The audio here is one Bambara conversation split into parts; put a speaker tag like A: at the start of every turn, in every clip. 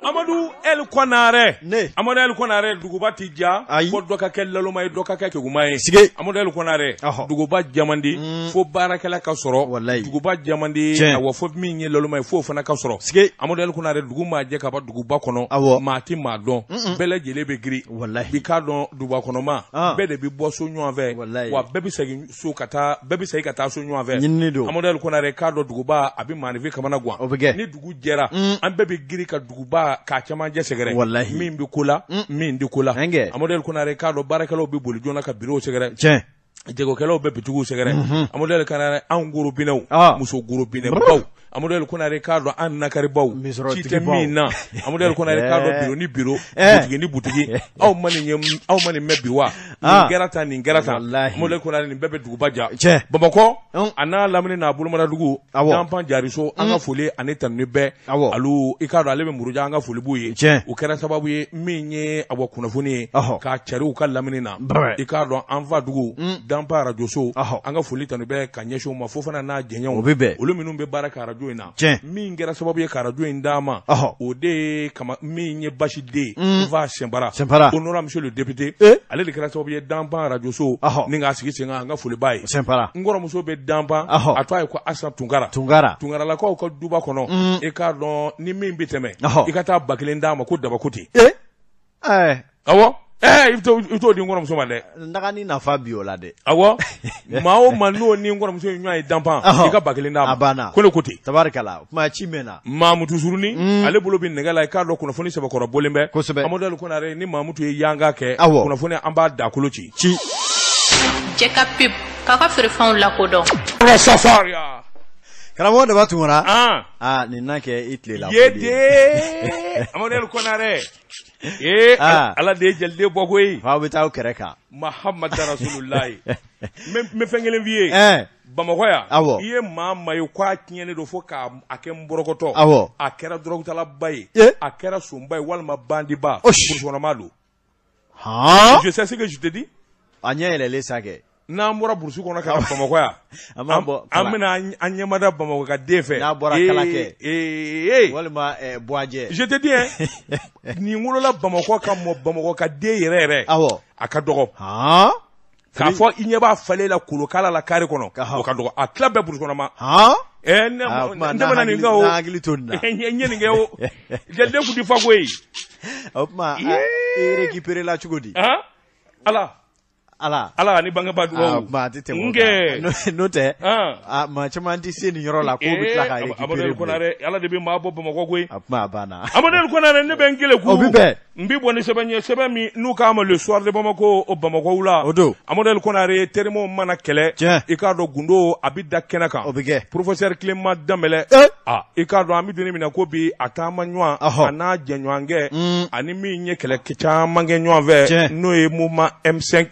A: Amadu El Konare
B: Ne.
A: Amadu El Konare duguba ti ja
B: Ayi.
A: fo dɔ ka kɛ laloma ye dɔ ka kɛ keguma ye
B: Sige.
A: Amadu El Konare
B: Ɔhɔ.
A: duguba ja man di fo baarakɛla ka sɔrɔ
B: Walayi.
A: duguba ja man di
B: Tiɲɛ.
A: awɔ fo min ye laloma ye f'o fana ka sɔrɔ
B: Sige.
A: Amadu El Konare dugu maa jɛ ka ban duguba kɔnɔ
B: Awɔ.
A: maa ti maa dɔn bɛɛ lajɛlen bɛ girin
B: Walahi.
A: bi k'a dɔn duguba kɔnɔma
B: Ah.
A: bɛɛ de bɛ bɔ so ɲɔgɔn fɛ
B: Walayi.
A: wa bɛɛ bɛ segin so ka taa bɛɛ bɛ segin ka taa so ɲɔgɔn fɛ
B: Ɲinini don.
A: Amadu El Konare k'a dɔn duguba a bɛ maaninfin kamana gan
B: O bɛ kɛ.
A: ni dugu jɛra an bɛɛ bɛ girin ka duguba k'a camancɛ sɛgɛrɛ
B: Walahi.
A: min bɛ ko la min tɛ ko la
B: Ɛnkɛ.
A: Amadu El Konare k'a dɔn baarakɛlaw bɛ boli joona ka bureau sɛgɛrɛ
B: Tiɲɛ.
A: jagokɛlaw bɛ bitigiw sɛgɛrɛ Amadu El Konare anw gorobinɛw
B: Ah.
A: muso gorobinɛbaw Amadu El Konare k'a dɔn an nakaribaw ci tɛ
B: Misɔrɔtigibaw.
A: min na Amadu El Konare k'a dɔn biro ni biro
B: Eh.
A: butigi ni butigi aw ma nin ye aw ma nin mɛn bi wa nin
B: Ah.
A: kɛra tan nin kɛra tan
B: Walahi.
A: Amadu El Konare nin bɛɛ bɛ duguba ja
B: Tiɲɛ.
A: Bamakɔ
B: Un.
A: a n'a lamini n'a bolomadadugu
B: Awɔ.
A: Danpan Jariso an ka foli ani tanuni bɛɛ
B: Awɔ.
A: alu i k'a dɔn ale bɛ muruja an ka foli b'u ye
B: Tiɲɛ.
A: o kɛra sababu ye min ye awɔ kunnafoni ye
B: Ɔhɔ.
A: k'a cari u ka lamini na
B: Brɛ.
A: i k'a dɔn an fa dugu Danpan arajoso
B: Ɔhɔ.
A: an ka foli tanu bɛɛ ka ɲɛsin u ma fo fana n'a jɛɲɔgɔnw
B: O bɛ bɛn.
A: olu minnu bɛ baara kɛ arajo in na
B: Tiɲɛ.
A: min kɛra sababu ye ka arajo in d'an ma
B: Ɔhɔ.
A: o de ye kama min ye basi den ye n fa Sɛnpara
B: Sɛnpara.
A: honorable monsieur le député
B: Eh.
A: ale de kɛra sababu ye Danpan arajoso
B: Ɔhɔ.
A: ni k'a sigi sen kan an ka foli b'a ye
B: Sɛnpara.
A: n kɔrɔmuso bɛ Danpan
B: Ɔhɔ.
A: a tɔgɔ ye ko Asan Tunkara
B: Tunkara.
A: Tunkaralakaw ka duba kɔnɔ i k'a dɔn ni min bɛ tɛmɛ
B: Ɔhɔ.
A: i ka taa 1000 d'a ma ko dabako ten
B: Eh. Ɛɛ.
A: awɔ ɛɛ i t'o i t'o di n kɔrɔmuso ma dɛ
B: Ndagani nafa bi o la dɛ.
A: awɔ maa o maa n'o ni n kɔrɔmuso ye ɲɔgɔn ye Danpan
B: Ɔhɔ.
A: i ka 1000 d'a ma
B: A banna.
A: ko ne ko ten
B: Tabarikala. O kuma ci mɛnna.
A: Mamutu Suruni ale bolo bɛ nɛgɛ la i k'a dɔn kunnafoni sɛbɛkɔrɔ bɔlen bɛ
B: Kosɛbɛ.
A: Amadu El Konare ni Mamutu ye yanga kɛ
B: Awɔ.
A: kunnafoni an b'a dakolo ci
B: Ci.
C: Cɛ ka pub k'a ka feerefɛnw lakodɔn
A: Safariya
B: Karamɔgɔ Daba Tunkara.
A: ah
B: Aa nin na kɛ i tile la.
A: yede Amadu El Konare ee
B: Ah.
A: Ala de ye jaliden bɔ koyi
B: F'aw bɛ taa aw kɛrɛ kan.
A: Mahamadu Rasulullahi n bɛ fɛn kelen f'i ye
B: Ɛɛ.
A: Bamakɔ yan
B: Awɔ.
A: i ye maa maa ye k'a tiɲɛnen don fo k'a a kɛ nbɔrɔkɔtɔ
B: Awɔ.
A: a kɛra dɔrɔgutalaba ye
B: Eh.
A: a kɛra sonba ye walima bandiba
B: Osh.
A: burusukɔnɔmaa don
B: Han.
A: je sais ce que je te dis
B: A ɲɛ yɛlɛlen sa kɛ.
A: n'an bɔra burusi kɔnɔ ka na Bamakɔ yan
B: An b'a bɔ
A: an
B: kala.
A: bɛna an ɲɛmada Bamakɔ ka den fɛ
B: N'a bɔra
A: Ee,
B: Kalakɛ.
A: ee ee
B: Walima ɛɛ Buwajɛ.
A: je te dis hein nin wolola Bamakɔ ka mɔ Bamakɔ ka den yɛrɛ yɛrɛ
B: Awɔ.
A: a ka dɔgɔ
B: Han.
A: k'a fɔ i ɲɛ b'a falen la kolokala la carré kɔnɔ
B: Ɔhɔ.
A: o ka dɔgɔ a tila bɛɛ burusi kɔnɔ ma
B: Han.
A: ɛɛ ne
B: Ah, o kuma
A: n
B: n'a
A: tɛmɛna nin
B: hakili
A: kan o
B: n'a hakili to nin na.
A: n ye nin kɛ o jaliden kun ti fa koyi
B: O kuma e récupéré la cogo di?
A: han ala
B: Ala.
A: ala ani bangebaa
B: Ah, o
A: dugawu
B: kuma a tɛ tɛmɛ o
A: n
B: kan.
A: kɛ
B: N'o tɛ.
A: Han.
B: A maa caman tɛ se nin yɔrɔ la k'o bɛ tila ka
A: Ee,
B: récupérer
A: Amadu El
B: bilen.
A: Konare ala de bɛ maa bɔ Bamakɔ koyi
B: A kuma a banna.
A: Amadu El Konare ne bɛ n kele
B: O bɛ bɛn.
A: n bɛ bɔ ni sɛbɛn ye sɛbɛn min n'u k'a ma le soir de Bamako o Bamakɔ wula
B: O don.
A: Amadu El Konare terimaw mana kɛlɛ
B: Tiɲɛ.
A: i k'a dɔn gundo a bɛ da kɛnɛ kan
B: O bɛ kɛ.
A: professeur Clément Danbɛlɛ
B: Eh.
A: a i k'a dɔn an bɛ don min na ko bi a taama ɲɔgɔn
B: Ɔhɔ.
A: a n'a jɛɲɔgɔnkɛ ani min ye kɛlɛ caman kɛ ɲɔgɔn fɛ
B: Tiɲɛ.
A: n'o ye mouvement M5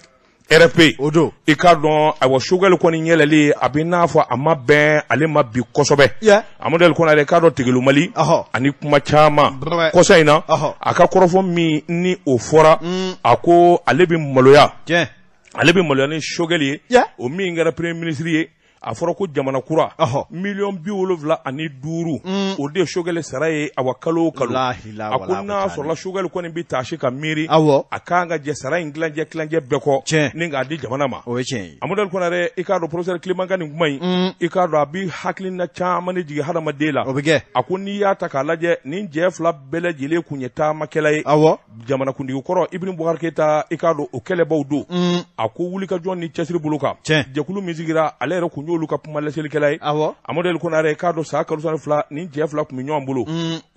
A: RFP
B: O don.
A: i k'a dɔn ayiwa Choguel kɔni yɛlɛli a bɛ n'a fɔ a ma bɛn ale ma bi kosɛbɛ
B: Yeah.
A: Amadu El Konare k'a dɔn Tigelu Mali
B: Ɔhɔ.
A: ani kuma caman
B: Brɛ.
A: kɔsa in na
B: Ɔhɔ.
A: a ka kɔrɔfɔ min ni o fɔra a ko ale bɛ maloya
B: Tiɲɛ.
A: ale bɛ maloya ni Choguel ye
B: Yeah.
A: o min kɛra premier ministre ye a fɔra ko jamana kura
B: Ɔhɔ.
A: 75 millions o de ye Choguel sara ye awa kalo o kalo
B: Lahila
A: a ko
B: wala
A: n'a
B: kutani.
A: sɔrɔla Choguel kɔni bɛ taasi ka miiri
B: Awɔ.
A: a kan ka jɛ sara in tilancɛ tilancɛ bɛɛ kɔ
B: Tiɲɛ.
A: ni k'a di jamana ma
B: O ye tiɲɛ ye.
A: Amadu El Konare i k'a dɔn professeur Clément ka nin kuma in i k'a dɔn a bɛ hakilina caman de jigin hadamaden la
B: O bɛ kɛ.
A: a ko n'i y'a ta k'a lajɛ nin jɛ fila bɛɛ lajɛlen kun ye taamakɛla ye
B: Awɔ.
A: jamanakuntigi kɔrɔ Ibrahim Boubacar Keita i k'a dɔn o kɛlɛbaw don a ko wulikajɔ ni cɛsiri bolo kan
B: Tiɲɛ.
A: jɛkulu min sigira ale yɛrɛ kun y'olu ka kuma laselikɛla ye
B: Awɔ.
A: Amadu El Konare k'a dɔn san kalo 12 nin jɛ fila kun bɛ ɲɔgɔn bolo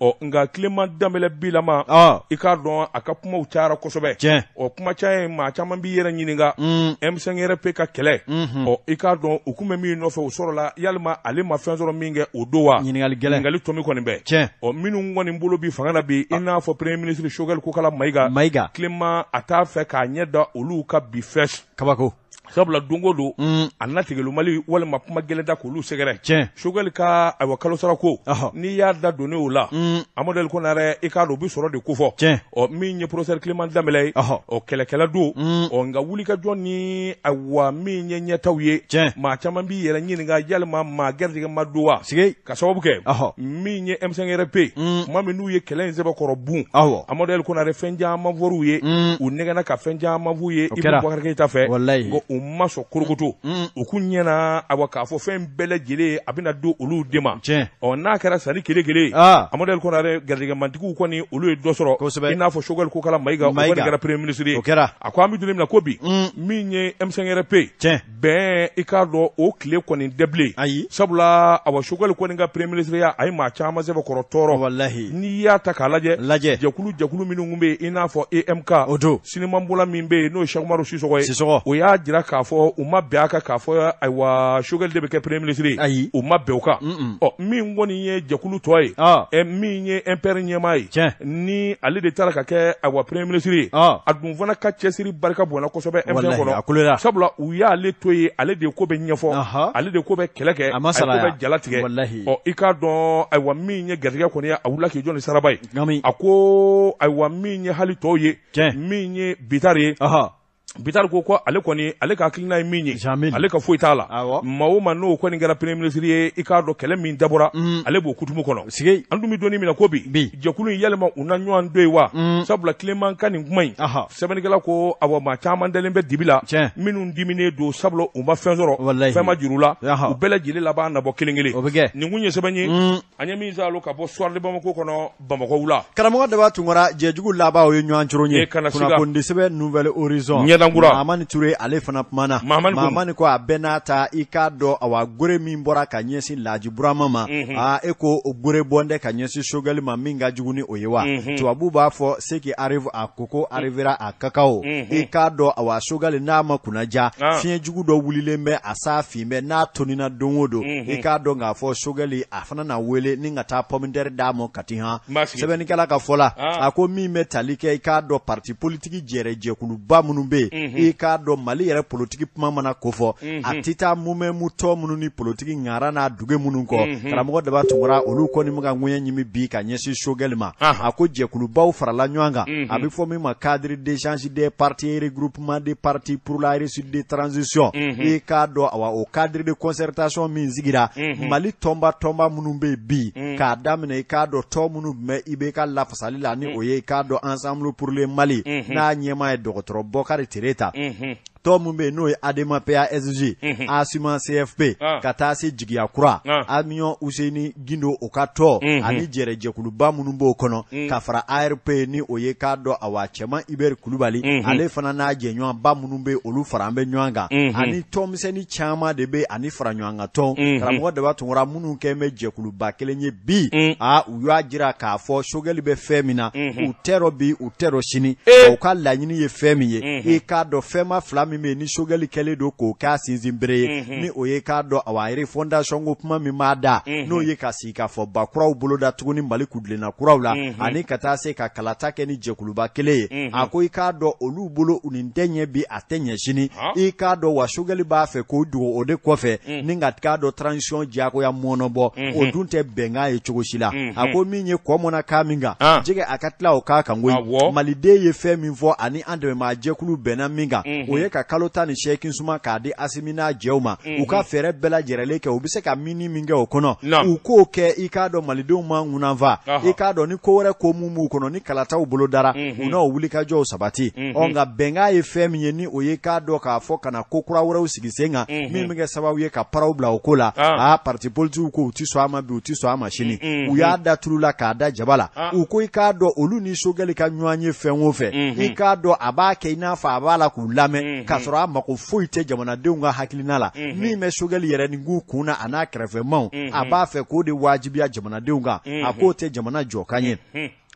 A: ɔ nka Clément Danbɛlɛ bilama
B: Ɔ.
A: i k'a dɔn a ka kumaw cayara kosɛbɛ
B: Tiɲɛ.
A: ɔ kuma caya in maa caman b'i yɛrɛ ɲininka M5RP ka kɛlɛ ɔ i k'a dɔn u kun bɛ min nɔfɛ o sɔrɔla yalima ale ma fɛn sɔrɔ min kɛ o don wa
B: Ɲininkali gɛlɛn.
A: ɲininkali tɔmi kɔni bɛ
B: Tiɲɛ.
A: ɔ minnu kɔni bolo bi fanga la bi i n'a fɔ premier ministre Choguel Kokala Mayiga
B: Mayiga.
A: Clément a t'a fɛ k'a ɲɛ da olu ka bi fɛ
B: Kabako.
A: Sabula don o don a natigɛlumali walima kuma gɛlɛn da k'olu sɛgɛrɛ.
B: Tiɲɛ.
A: Choguel ka ayiwa kalosara ko, n'i y'a da don o la, Amadu El Konare, i k'a dɔn u bɛ sɔrɔ de kofɔ.
B: Tiɲɛ.
A: Ɔ, min ye professeur Clément Danbɛlɛ ye, ɔ, kɛlɛkɛla don. Ɔ, nka wulikajɔ ni ayiwa min ye ɲɛtaw ye,
B: Tiɲɛ.
A: maa caman b'i yɛrɛ ɲininka yalima maa garijɛgɛ ma don wa?
B: Sigi.
A: Ka sababu kɛ min ye M5RP, tuma min n'u ye kɛlɛ in sɛbɛkɔrɔ bun, Amadu El Konare, fɛn caman fɔr'u ye, u nɛgɛnna ka fɛn caman f'u ye Ibu Bubakari Keyita fɛ.
B: Walayi.
A: Nka u ma sɔn korokoto, u kun ɲɛna awa k'a fɔ fɛn bɛɛ lajɛlen a bɛna don olu de ma.
B: Tiɲɛ.
A: Ɔ, n'a kɛra sanni kele kele ye, Amadu El Konare, garijɛgɛmantigiw kɔni, olu ye dɔ sɔrɔ.
B: Kosɛbɛ.
A: I n'a fɔ Choguel Kokala Mayiga, o
B: Mayiga.
A: kɔni kɛra premier ministre ye.
B: O kɛra.
A: A ko an bɛ don min na ko bi, min ye M5RP,
B: Tiɲɛ.
A: bɛn, i k'a dɔn o tile kɔni tɛ bilen.
B: Ayi.
A: Sabula awa Choguel kɔni ka premier ministre ya, a ye maa caman sɛbɛkɔrɔ tɔɔrɔ.
B: Walahi.
A: N'i y'a ta k'a lajɛ,
B: Lajɛ.
A: jɛkulu minnu tun bɛ yen, i n'a fɔ EMK,
B: O don.
A: Sinimanbola min bɛ yen, n'o ye Cheikh Umaru Sisɔgɔ ye.
B: Sisɔgɔ.
A: O y'a jira k'a fɔ u ma bɛn a kan k'a fɔ ayiwa Choguel de bɛ kɛ premier ministre ye.
B: Ayi.
A: U ma bɛn o kan. Ɔ, min kɔni ye jɛkulu tɔ ye, min ye MPR ɲɛmaa ye,
B: Tiɲɛ.
A: ni ale de taara ka kɛ ayiwa premier ministre ye, a dun fana ka cɛsiri barika bonyana kosɛbɛ M5
B: Walahi,
A: kɔnɔ.
B: a kulela.
A: Sabula u y'ale to yen, ale de ko bɛ ɲɛfɔ, ale de ko bɛ kɛlɛ kɛ,
B: A ma
A: ale ko
B: salaya.
A: bɛ jala tigɛ.
B: Walahi.
A: Ɔ, i k'a dɔn ayiwa min ye garijɛgɛ kɔni ye, a wulila k'i jɔ ni saraba ye.
B: Nami.
A: A ko ayiwa min ye hali tɔw ye,
B: Tiɲɛ.
A: min ye Bitari ye, Bitari ko ale kɔni, ale ka hakilina ye min ye,
B: Jamil.
A: ale ka foyi t'a la.
B: Awɔ.
A: Maa o maa n'o kɔni kɛra premier ministre ye, i k'a dɔn kɛlɛ min dabɔra, ale b'o kutumu kɔnɔ.
B: Sigi.
A: An dun bɛ don min na ko bi,
B: Bi.
A: jɛkulu in yalima u na ɲɔgɔn don ye wa? Sabula Clément ka nin kuma in, sɛbɛnnikɛla ko awa maa caman dalen bɛ dibi la,
B: Tiɲɛ.
A: minnu diminen don sabula u ma fɛn sɔrɔ,
B: Walahi.
A: fɛn ma juru la, u bɛɛ lajɛlen laban na bɔ kelen kelen.
B: O bɛ kɛ.
A: Nin kun ye sɛbɛn ye an ye min salo ka bɔ Soir de Bamako kɔnɔ, Bamakɔ wula.
B: Karamɔgɔ Daba Tunkara, jɛjugu laban o ye ɲɔgɔn coron ye.
A: E kana siga.
B: Kunnafoni sɛbɛn Nouvel Horizon.
A: Ɲɛdankura.
B: Mahamani Ture, ale fana kumana.
A: Mahamani ko.
B: Mahamani ko a bɛɛ n'a ta, i k'a dɔn awa gore min bɔra ka ɲɛsin Laji Burama ma, aa, e ko o gore bɔn dɛ ka ɲɛsin Choguel ma min ka jugu ni o ye wa? Tubabu b'a fɔ ce qui arrive à Coco arrivera à Cacao. I k'a dɔn awa Choguel n'a ma kunnaja, fiɲɛ jugu dɔ wulilen bɛ a sa fin bɛ n'a tonina don o don. I k'a dɔn k'a fɔ Choguel a fana na wele ni ka taa pomme de terre d'a ma Kati han.
A: N b'a sigi.
B: Sɛbɛnnikɛla ka fɔ la, a ko min bɛ tali kɛ, i k'a dɔn parti politique jɛrɛ jɛkuluba minnu bɛ yen, i k'a dɔn Mali yɛrɛ politiki kuma mana kofɔ, a tɛ taa mumɛmu tɔ minnu ni politiki ŋara n'a duge minnu kɔ. Karamɔgɔ Daba Tunkara, olu kɔni bɛ ka ŋuɲɛ ɲimi bi ka ɲɛsin Choguel ma. A ko jɛkulubaw farala ɲɔgɔn kan, a bɛ fɔ min ma cadre d'échange des partis et regroupement des partis pour la réussite des transitions. I k'a dɔn awa o cadre de concertation min sigira, Mali tɔnba tɔnba minnu bɛ yen bi, k'a daminɛ i k'a dɔn tɔn minnu tun bɛ IBK lafasali la, ni o ye i k'a dɔn Ensemble pour le Mali, n'a ɲɛmaa ye dɔgɔtɔrɔ Bɔkari Tereta, tɔn min bɛ yen n'o ye ADEMA PASJ, ASUMA CFP, ka taa se jigiya kura, Amion Useni Gindo o ka tɔn, ani jɛrɛjɛkuluba minnu b'o kɔnɔ, ka fara ARP, ni o ye k'a dɔn awa Cɛman Iberi Kulubali, ale fana n'a jɛɲɔgɔnba minnu bɛ olu fara an bɛ ɲɔgɔn kan, ani tɔnmisɛnnin caman de bɛ ani fara ɲɔgɔn kan tɔn. Karamɔgɔ Daba Tunkara, minnu kɛn bɛ jɛkuluba kelen ye bi, aa, u y'a jira k'a fɔ Choguel bɛ fɛn min na, u tɛ rɔ bi, u tɛ rɔ sini. U ka laɲini ye fɛn min ye, i k'a dɔn fɛnma fila min bɛ yen ni Choguel kɛlen don k'o k'a sinsinbere ye, ni o ye k'a dɔn awa refondation ko kuma min b'a da, n'o ye ka sigi k'a fɔ ba kuraw boloda tuguni Mali kuntilenna kuraw la, ani ka taa se ka kalata kɛ ni jɛkuluba kelen ye. A ko i k'a dɔn olu bolo nin tɛ ɲɛ bi, a tɛ ɲɛ sini. I k'a dɔn wa Choguel b'a fɛ k'o dogo o de kɔfɛ ni ka k'a dɔn transition diyagoya mɔnɔbɔ, o dun tɛ bɛnkan ye cogo si la. A ko min ye kɔ mɔnna kan min kan, jɛgɛ a ka tila o k'a kan koyi. Maliden ye fɛn min fɔ ani an dɛmɛbaa jɛkulu bɛnna min kan, o ye ka kalo 18 suma k'a di Asimi n'a jɛw ma, u ka fɛɛrɛ bɛɛ lajɛrɛlen kɛ, u bɛ se ka min min kɛ o kɔnɔ, u k'o kɛ. I k'a dɔn malidenw ma ŋunanfa, i k'a dɔn ni ko wɛrɛ ko mun b'u kɔnɔ ni kalataw bolodara, u n'o wulikajɔw sabati. Ɔ, nka bɛnkan ye fɛn min ye, ni o ye k'a dɔn k'a fɔ ka na ko kura wɛrɛw sigi sen kan min bɛ kɛ sababu ye ka paraw bila o ko la, aa, parti politiques ko u ti sɔn a ma bi, u ti sɔn a ma sini. U y'a da tulu la k'a da jaba la. U ko i k'a dɔn olu ni Choguel ka ɲɔgɔn ye fɛn o fɛn, i k'a dɔn a b'a kɛ i n'a fɔ a b'a la k'u lamɛn, k'a sɔrɔ a mako foyi tɛ jamanadenw ka hakilina la. Min bɛ Choguel yɛrɛ ni k'u kun na a n'a kɛrɛfɛmaw, a b'a fɛ k'o de wajibiya jamanadenw kan, a k'o tɛ jamana jɔkan ye.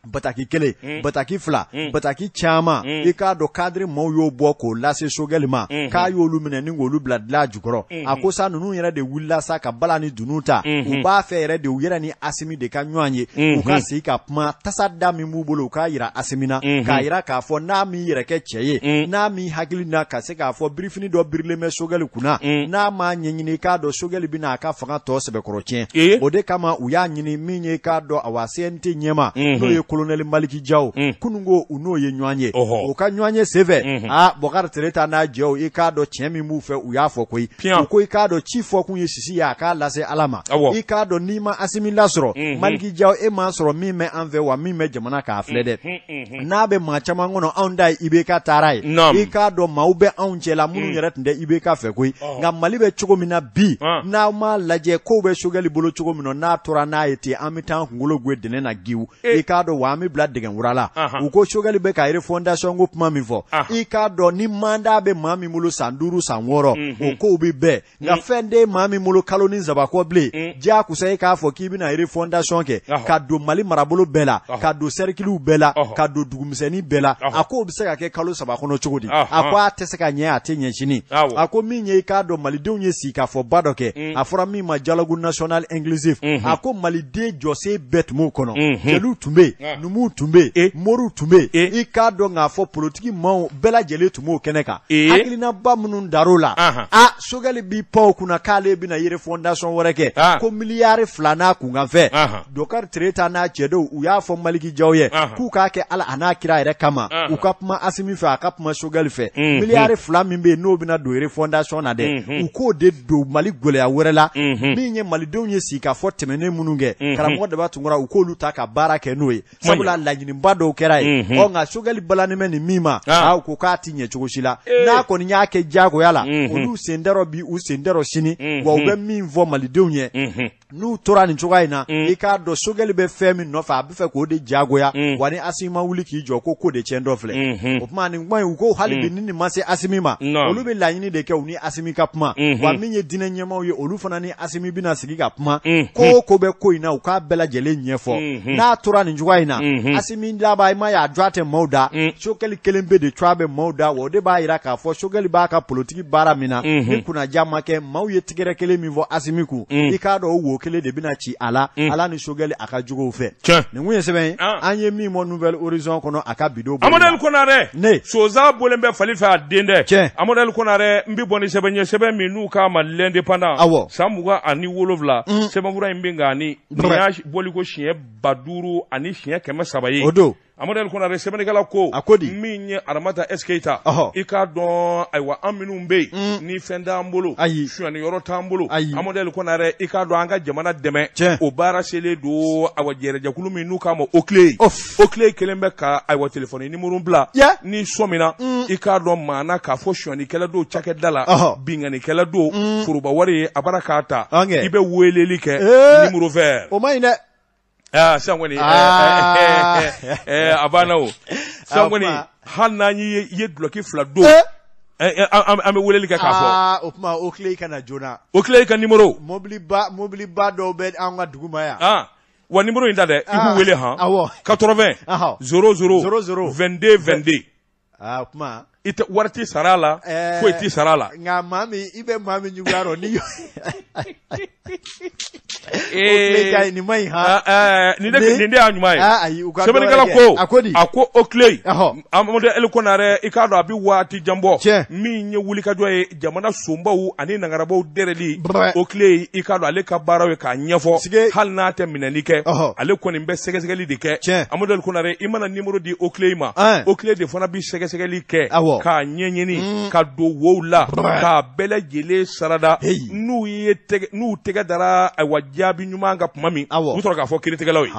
B: Bataki kelen, bataki fila, bataki caman, i k'a dɔn cadre maaw y'o bɔ k'o lase Sogɛli ma, k'a y'olu minɛ ni k'olu bila dilan jukɔrɔ. A ko sa ninnu yɛrɛ de wulila sa ka bala ni dunun ta, u b'a fɛ yɛrɛ de u yɛrɛ ni Asimi de ka ɲɔgɔn ye, u ka sigi ka kuma tasa da min b'u bolo u k'a yira Asimi na, k'a yira k'a fɔ n'a m'i yɛrɛ kɛ cɛ ye, n'a m'i hakili na ka se k'a fɔ birifini dɔ birilen bɛ Sogɛli kunna, n'a m'a ɲɛɲini i k'a dɔn Sogɛli bɛna a ka fanga tɔ sɛbɛkɔrɔ tiɲɛ. O de kama u y'a ɲini min ye k'a dɔn awa CNT ɲɛmaa, n'o ye kolonɛli Maliki Jaw, kunun ko u n'o ye ɲɔgɔn ye. O ka ɲɔgɔn ye senfɛ, aa Bɔkari Tereta n'a jɛw, i k'a dɔn tiɲɛ min b'u fɛ u y'a fɔ koyi. U ko i k'a dɔn ci fɔkun ye sisi ye a k'a lase Ala ma. I k'a dɔn n'i ma Asimi lasɔrɔ, Maliki Jaw, e m'a sɔrɔ min bɛ an fɛ wa min bɛ jamana k'a filɛ dɛ. N'a bɛ maa caman kɔnɔ anw ta ye IBK taara ye. I k'a dɔn maaw bɛ anw cɛ la minnu yɛrɛ tun tɛ IBK fɛ koyi. Nka Mali bɛ cogo min na bi, n'aw m'a lajɛ kow bɛ Sogɛli bolo cogo min na, n'a tora n'a ye ten, an bɛ taa an kunkolo gwe dɛnɛ na giw. I k'a dɔn wa an bɛ bila dɛgɛ wura la. U ko Sogɛli bɛ ka refondation ko kuma min fɔ, i k'a dɔn ni mandat bɛ maa min bolo san 5 san 6, o kow bɛ bɛn. Nka fɛn tɛ maa min bolo kalo ni saba kɔ bilen, diyagosa e k'a fɔ k'i bɛna refondation kɛ ka don Mali marabolo bɛɛ la, ka don sɛrikiliw bɛɛ la, ka don dugumisɛnnin bɛɛ la, a k'o bɛ se ka kɛ kalo 3 kɔnɔ cogo di? A ko a tɛ se ka ɲɛ, a tɛ ɲɛ sini. A ko min ye i k'a dɔn malidenw ye sigikafɔba dɔ kɛ, a fɔra min ma dialogue national inclusif, a ko maliden jɔsen bɛɛ tun b'o kɔnɔ, jeliw tun bɛ yen, numuw tun bɛ yen, moriw tun bɛ yen, i k'a dɔn k'a fɔ politiki maaw bɛɛ lajɛlen tun b'o kɛnɛ kan. Hakilinaba minnu dar'o la, a Sogɛli b'i pan o kunna k'ale bɛna refondation wɛrɛ kɛ, ko miliyari 2 n'a kunkanfɛn. Bɔkari Tereta n'a cɛdenw u y'a fɔ Maliki Jaw ye k'u k'a kɛ Ala a n'a kira yɛrɛ kama, u ka kuma Asimi fɛ, a ka kuma Sogɛli fɛ. Miliyari 2 min bɛ yen n'o bɛna don refondation na dɛ, u k'o de don Mali gɛlɛya wɛrɛ la, min ye malidenw ye sigikafɔ tɛmɛnen minnu kɛ, karamɔgɔ Daba Tunkara, u k'olu ta ka baara kɛ n'o ye, sabula laɲiniba dɔw kɛra yen. Ɔ nka Sogɛli balannen bɛ nin min ma, u ko k'a ti ɲɛ cogo si la, n'a kɔni y'a kɛ diyagoya la, olu sen tɛrɔ bi, u sen tɛrɔ sini, wa u bɛ min fɔ malidenw ye, n'u tora nin cogoya in na, i k'a dɔn Sogɛli bɛ fɛn min nɔfɛ, a bɛ fɛ k'o de jagoya, wa ni Asimi ma wuli k'i jɔ, ko de tiɲɛ dɔ filɛ. O tuma nin kuma in, u ko hali bi ni nin ma se Asimi ma, olu bɛ laɲini de kɛ u ni Asimi ka kuma, wa min ye diinɛ ɲɛmaaw ye, olu fana ni Asimi bɛna sigi ka kuma, ko o ko bɛ ko in na, u k'a bɛɛ lajɛlen ɲɛfɔ. N'a tora nin cogoya in na, Asimi laban, i ma ye a jɔ a tɛ maaw da, Sogɛli kelen pe de cogoya bɛ maaw da, wa o de b'a jira k'a fɔ Sogɛli b'a ka politiki baara min na, ni kunnaja ma kɛ, maaw ye tigɛrɛ kelen min fɔ Asimi kun, i k'a dɔn o wo kelen de bɛna ci a la, Ala ni Sogɛli a ka juguw fɛ. Nin kun ye sɛbɛn ye an ye min bɔ Nouvel Horizon kɔnɔ a ka bidon.
A: Amadu Konarɛ, ne sonsan bɔlen bɛ fali fɛ a den dɛ.
B: Tiɲɛ.
A: Amadu Konarɛ, n bɛ bɔ ni sɛbɛn ye, sɛbɛn min n'u k'a ma L'Indépendant.
B: Awɔ.
A: San 27, sɛbɛnfura in bɛ nka ni nin y'a bɔliko siɲɛ 5300 ye.
B: O don.
A: Amadu Konarɛ, sɛbɛnnikɛla ko,
B: a ko di,
A: min ye Aramata S Keyita, i k'a dɔn ayiwa an minnu bɛ yen, ni fɛn t'an bolo,
B: ayi,
A: sonyani yɔrɔ t'an bolo,
B: ayi,
A: Amadu Konarɛ, i k'a dɔn an ka jamana dɛmɛ,
B: tiɲɛ,
A: o baara selen don ayiwa jɛrɛjɛkulu min n'u k'a ma OCLEI, OCLEI kelen bɛ ka ayiwa telefɔni nimoro bila, n'i sɔmina, i k'a dɔn maana k'a fɔ sonyanikɛla don cakɛda la, binkannikɛla don, foroba wari ye a bara k'a ta, i bɛ weleli kɛ numéro vert.
B: O man ɲi dɛ.
A: Aa sisan kɔni a banna o, sisan kɔni hali n'an ye dulɔki 2 don, an bɛ weleli kɛ k'a
B: fɔ. O tuma OCLEI ka na joona.
A: OCLEI ka numéro.
B: Mobiliba mobiliba dɔw bɛ an ka dugu ma yan.
A: Wa numéro in ta dɛ, i b'u wele han.
B: Awɔ.
A: 80 00
B: 00
A: 22 22.
B: Aa o tuma.
A: I tɛ wari tɛ sara a la, foyi tɛ sara a la.
B: Nka maa min i bɛ maa min juguya dɔn ni. OCLEI ka nin man ɲi
A: han. Nin de y'a ɲuman ye.
B: Ayi u ka
A: sɛbɛnnikɛla ko.
B: A ko di.
A: A ko OCLEI. Amadu El Konarɛ, i k'a dɔn a bɛ waati jan bɔ.
B: Tiɲɛ.
A: Min ye wulikajɔ ye jamana sonbaw ani nangarabaw dɛrɛli. OCLEI i k'a dɔn ale ka baaraw ye k'a ɲɛfɔ. Hali n'a tɛ minɛli kɛ. Ale kɔni bɛ sɛgɛsɛgɛli de kɛ.
B: Tiɲɛ.
A: Amadu El Konarɛ, i mana numéro di OCLEI ma. OCLEI de fana bɛ sɛgɛsɛgɛli kɛ.
B: Awɔ.
A: K'a ɲɛɲini. Ka don wow la. K'a bɛɛ lajɛlen sarada. N'u ye tɛgɛ n'u tɛgɛ dara ayiwa jaabi ɲuman kan tuma min.
B: Awɔ.
A: U sɔrɔ k'a fɔ kiiritigɛlaw ye.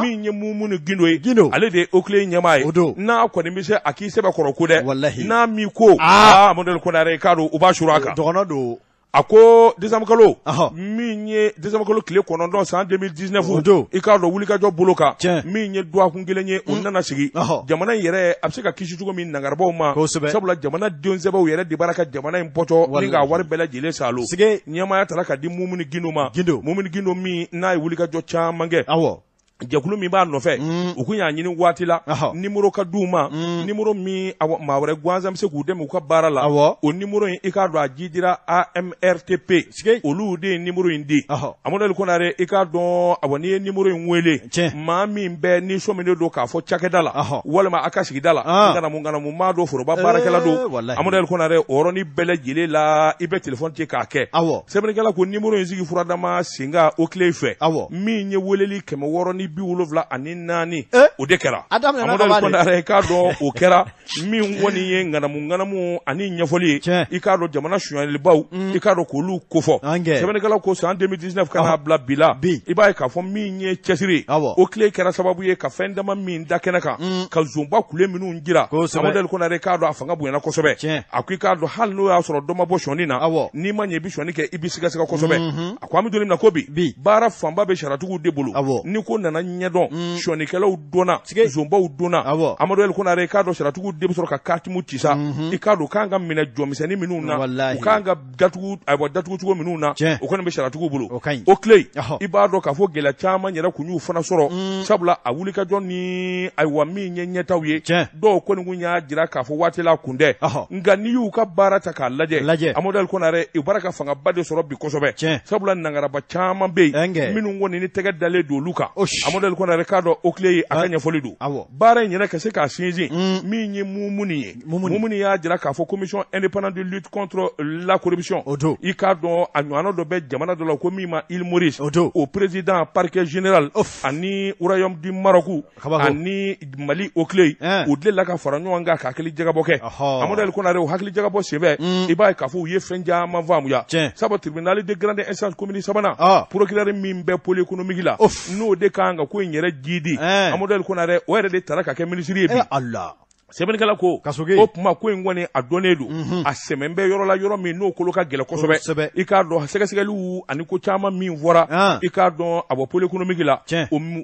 A: Min ye Mumuni Gindo ye.
B: Gindo.
A: Ale de ye OCLEI ɲɛmaa ye.
B: O don.
A: N'a kɔni bɛ se a k'i sɛbɛ kɔrɔ ko dɛ.
B: Walahi.
A: N'a m'i ko. Amadu El Konarɛ, i k'a dɔn u b'a suru a kan.
B: Dɔgɔnɔ don.
A: A ko décembre kalo, min ye décembre kalo tile 9 san 2019, i k'a dɔn wulikajɔ bolo kan, min ye dɔgɔkun kelen ye, u nana sigi jamana in yɛrɛ a bɛ se ka kisi cogo min nangarabaw ma, sabula jamana den sɛbɛw yɛrɛ de b'a ka jamana in pɔtɔ ni k'a wari bɛɛ lajɛlen salo. Ɲɛmaaya tara ka di Mumuni Gindo ma. Mumuni Gindo min n'a ye wulikajɔ caman kɛ.
B: Awɔ.
A: Jɛkulu min b'a nɔfɛ, u kun y'a ɲini waati la nimoro ka d'u ma, nimoro min maa wɛrɛ gansan bɛ se k'u dɛmɛ u ka baara la. O nimoro in, i k'a dɔn, a jidira AMRTP, olu de ye nimoro in di. Amadu Ali Konare, i k'a dɔn, awa, n'i ye nimoro in wele, maa min bɛ ni sɔminen don k'a fɔ cakɛda la walima a ka sigida la, ŋanamu ŋanamu maa don, foroba baarakɛla don, Amadu Ali Konare, o yɔrɔnin bɛɛ lajɛlen la, i bɛ telefɔni ci k'a kɛ. Sɛbɛnnikɛla ko nimoro in sigi furadama sen kan o tile fɛ, min ye weleli 674, o de kɛra. Amadu Ali Konare, i k'a dɔn, o kɛra min kɔni ye ŋanamu ŋanamu ani ɲɛfɔli ye, i k'a dɔn, jamana sonyalibaw, i k'a dɔn, k'olu kofɔ. Sɛbɛnnikɛla ko san 2019 ka n'a bila bi la, i b'a ye k'a fɔ min ye cɛsiri, o tile kɛra sababu ye ka fɛn dama min da kɛnɛ kan, ka zonba kule minnu jira. Amadu Ali Konare, k'a dɔn, a fanga bonyana kosɛbɛ. A ko i k'a dɔn, hali n'o y'a sɔrɔ dɔ ma bɔ sɔni na, n'i ma ɲɛ i bɛ sɔni kɛ, i bɛ sigasiga kosɛbɛ. A ko an bɛ don min na ko bi, baara fanba bɛ sariyatigiw de bolo. Ni ko nana ɲɛdɔn, sɔnikɛlaw dɔnna, zonbaw dɔnna, Amadu Ali Konare, i k'a dɔn, sariyatigiw de bɛ sɔrɔ ka katimu ci sa. I k'a dɔn, kan ka minɛ jɔnmisɛnnin minnu na, u kan ka datugu, ayiwa, datugu cogo minnu na, o kɔni bɛ sariyatigiw bolo. O tile, i b'a dɔn k'a fɔ gɛlɛya caman yɛrɛ kun y'u fana sɔrɔ, sabula a wulikajɔ ni, ayiwa, min ye ɲɛtaw ye, dɔw kɔni kun y'a jira k'a fɔ waati la kun tɛ. Nka n'i y'u ka baara ta k'a lajɛ, Amadu Ali Konare, u baara ka fangaba de sɔrɔ bi kosɛbɛ, sabula nangaraba caman bɛ yen minnu kɔni ni tɛgɛ dalen don olu kan. Amadu Ali Konare, k'a dɔn, o tile ye a ka ɲɛfɔli don, baara in yɛrɛ ka se k'a sinsin. Min ye Mumuni ye, Mumuni y'a jira k'a fɔ Commission indépendante de lutte contre la corruption, i k'a dɔn, a ɲɔgɔnna dɔ bɛ jamana dɔ la ko min ma Île Maurice, o président parquet général ani Royaume du Maroc ani Mali OCLEI, u delila ka fara ɲɔgɔn kan ka hakili jagabɔ kɛ. Amadu Ali Konare, o hakili jagabɔ senfɛ, i b'a ye k'a fɔ u ye fɛn caman faamuya, sabu tribunal de grande instance commune sabanan, procureur min bɛ pôle économique la, n'o de kan ka ko in yɛrɛ jidi, Amadu Ali Konare, o yɛrɛ de taara ka kɛ minisiri ye bi. Sɛbɛnnikɛla ko o tuma ko in kɔni, a dɔnnen don, a sɛmɛn bɛ yɔrɔ la, yɔrɔ min n'o kolo ka gɛlɛn kosɛbɛ. I k'a dɔn, sɛgɛsɛgɛliw ani ko caman min fɔra, i k'a dɔn, a bɔ pôle économique la,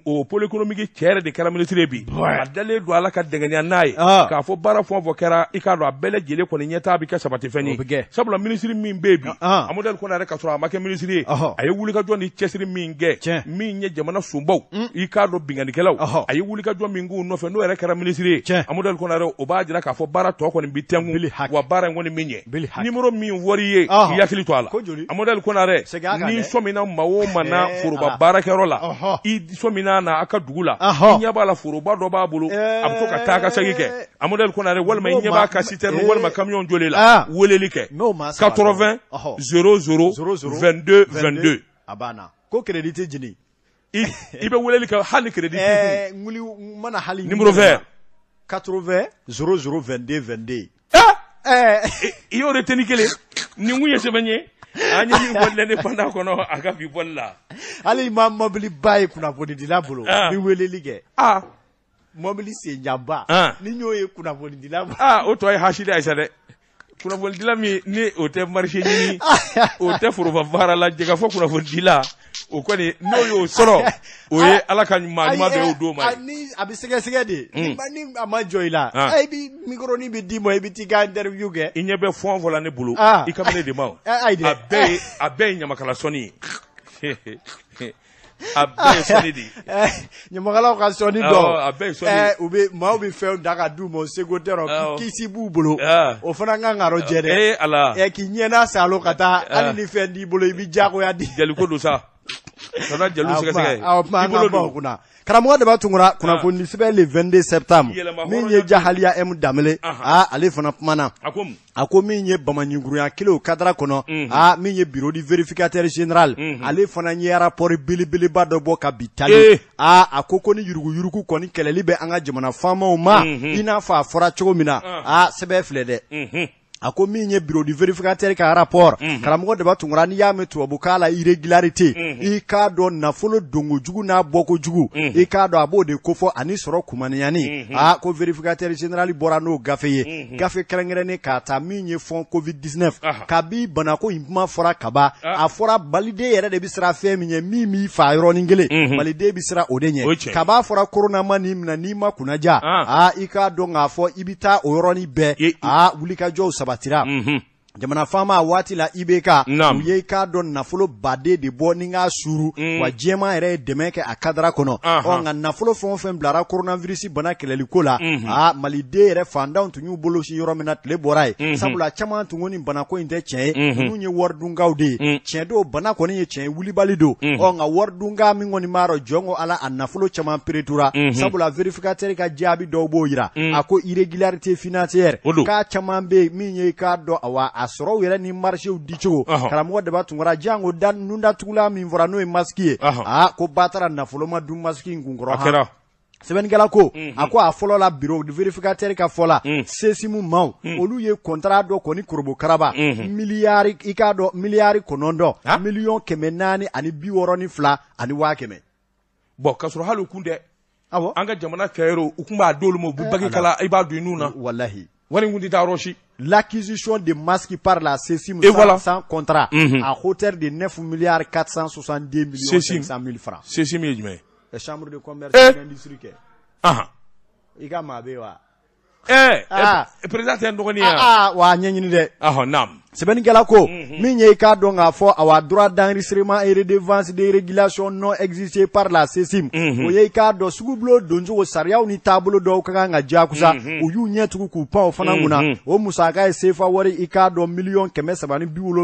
A: o pôle économique cɛ yɛrɛ de kɛra minisiri ye bi. A dalen don Ala ka dɛngɛniya n'a ye k'a fɔ baara fɛn o fɛn kɛra, i k'a dɔn, a bɛɛ lajɛlen kɔni ɲɛtaa bɛ kɛ sabatifɛn ye, sabula minisiri min bɛ yen bi, Amadu Ali Konare, ka sɔrɔ a ma kɛ minisiri ye, a ye wulikajɔ ni cɛsiri min kɛ, min ye jamana sunbaw, i k'a dɔn, binkannikɛlaw, a ye wulikajɔ min k'u nɔfɛ, n'o yɛrɛ kɛra minisiri ye, Amadu Ali Konare, o b'a jira k'a fɔ baara tɔ kɔni bi tɛnku, wa baara in kɔni min ɲɛ. Nimoro min fɔr'i ye, i hakili to a la, Amadu Ali Konare. N'i sɔmina maa o maa na foroba baarakɛyɔrɔ la, i sɔmina na a ka dugu la, i ɲɛ b'a la foroba dɔ b'a bolo, a bɛ to ka taa ka segin kɛ, Amadu Ali Konare, walima i ɲɛ b'a ka citerne walima camion jɔlen la, weleli kɛ 80 00 22 22.
B: A banna ko crédit tɛ jeni.
A: I bɛ weleli kɛ hali crédit t'i
B: kun. Ŋuli mana hali.
A: Numéro vert.
B: 80 00 22 22.
A: I y'o de tɛ ni kelen nin kun ye sɛbɛn ye an ye min bɔ L'Indépendant kɔnɔ a ka bi bɔli la.
B: Hali ma mɔbiliba ye kunnafonidila bolo, ni weleli kɛ. Mɔbili senjanba ni y'o ye kunnafonidila bolo.
A: O tɔ ye hasidi ye sa dɛ. Kunnafonidila min ni o tɛ marché ɲini, o tɛ foroba baara la, jɛkafɔ kunnafonidila, o kɔni n'o y'o sɔrɔ, o ye Ala ka maa ɲuman dɔ y'o d'o ma.
B: Ni a bɛ sɛgɛsɛgɛ de, ni a ma jɔ i la, i bɛ micro bɛ d'i ma, i bɛ t'i ka interview kɛ.
A: I ɲɛ bɛ fɛn o fɛn la ne bolo, i ka ne de ma o. A bɛɛ ye ɲamakala sɔnni ye. A bɛɛ ye sɔnni de ye.
B: Ɲamakalaw ka sɔnni dɔn.
A: A bɛɛ ye sɔnni ye.
B: U bɛ maaw bɛ fɛnw da ka d'u ma, u seko tɛ, kisi b'u bolo. O fana kan ka jɛ dɛ.
A: Ee Ala.
B: K'i ɲɛna salo ka taa, hali ni fɛn t'i bolo, i bɛ diyagoya di.
A: Jaliko don sa. Ka taa jaliw sɛgɛsɛgɛ.
B: Awɔ, kuma an ka baw kunna. Karamɔgɔ Daba Tunkara, kunnafoni sɛbɛn le 22 septembre, min ye Jahaliya M Danbele, ale fana kumana.
A: A ko mun?
B: A ko min ye bamaɲinkurunya kelen o cadre kɔnɔ, min ye bureau du vérificateur général, ale fana ye rapport belebeleba dɔ bɔ ka bi tali. A ko ni yuruguyurugu kɔni kɛlɛli bɛ an ka jamana faamaw ma, i n'a fɔ a fɔra cogo min na, sɛbɛn filɛ dɛ. A ko min ye bureau du vérificateur ka rapport, karamɔgɔ Daba Tunkara, n'i y'a mɛn tubabukan la irrégularité, i k'a dɔn nafolo donkojugu n'a bɔkojugu, i k'a dɔn a b'o de kofɔ ani sɔrɔ kumaniyani. Ko vérificateur général bɔra n'o gafe ye, gafe kɛrɛnkɛrɛnnen k'a ta min ye fond Covid 19. Kabi banako in kuma fɔra kaban, a fɔra maliden yɛrɛ de bɛ siran fɛn min ye, min b'i fa yɔrɔnin kelen, maliden bɛ siran o de ɲɛ. Kaba fɔra corona ma n'i minɛ, n'i ma kunnaja, i k'a dɔn k'a fɔ i bɛ taa o yɔrɔnin bɛɛ. Wulikajɔw sabatira. Jamana faama waati la IBK u ye i k'a dɔn nafolo baden de bɔ ni k'a suuru wa diɲɛmaa yɛrɛ ye dɛmɛ kɛ a kadara kɔnɔ. Ɔ nka nafolo fɛn o fɛn bilara coronavirus bana kɛlɛli ko la, aa maliden yɛrɛ fantanw tun y'u bolo sin yɔrɔ min na, tile bɔra yen, sabula caman tun ko nin banako in tɛ tiɲɛ ye, ninnu ye waridunkaw de ye. Tiɲɛ don, bana kɔni ye tiɲɛ ye, wulibali don. Ɔ nka waridunka min kɔni b'a dɔn jɔn ko Ala, a nafolo caman peretura, sabula vérificateur ka jaabi dɔw b'o jira. A ko irrégularité financière k'a caman bɛ yen min ye i k'a dɔn awa a sɔrɔw yɛrɛ ni marchéw dicogo. Karamɔgɔ Daba Tunkara, janko da nundatugulan min fɔra n'o ye masque ye, aa ko batara nafolo ma dun masque in kunkɔrɔ.
A: A kɛra.
B: Sɛbɛnnikɛla ko, a ko a fɔlɔ la, bureau vérificateur ka fɔ la, SECIM maaw olu ye contrat dɔ kɔni korobokaraba miliyari, i k'a dɔn miliyari 9 462,100 millions.
A: Bon, k'a sɔrɔ hali u kun tɛ
B: Awɔ.
A: An ka jamana kɛyɔrɔ, u kun b'a d'olu ma, u bɛ bagi kala, i b'a don i nun na.
B: Walahi.
A: Wari in kun tɛ taa yɔrɔ si.
B: L'acquisition de masques par la SECIM
A: Et voilà.
B: sans contrat à hauteur de 9 milliards 462 millions
A: SECIM.
B: 500 000 francs.
A: SECIM ye jumɛn ye?
B: La chambre de commerce
A: Eh.
B: et d'industrie kɛ. I ka maa bɛ yen wa? Ah.
A: Président tɛ n dɔgɔnin ye wa?
B: Ah, wa a ɲɛɲini dɛ.
A: Ahɔ, naam.
B: Sɛbɛnnikɛla ko, min ye i k'a dɔn k'a fɔ awa droit d'enregistrement et redevance de régulation non exigé par la SECIM, o ye i k'a dɔn sugubulon doncogo sariyaw ni taabolo dɔw ka kan ka jakusa, u y'u ɲɛ tugu k'u pan o fana kunna. O musaka ye sefa wari, i k'a dɔn 378,010 millions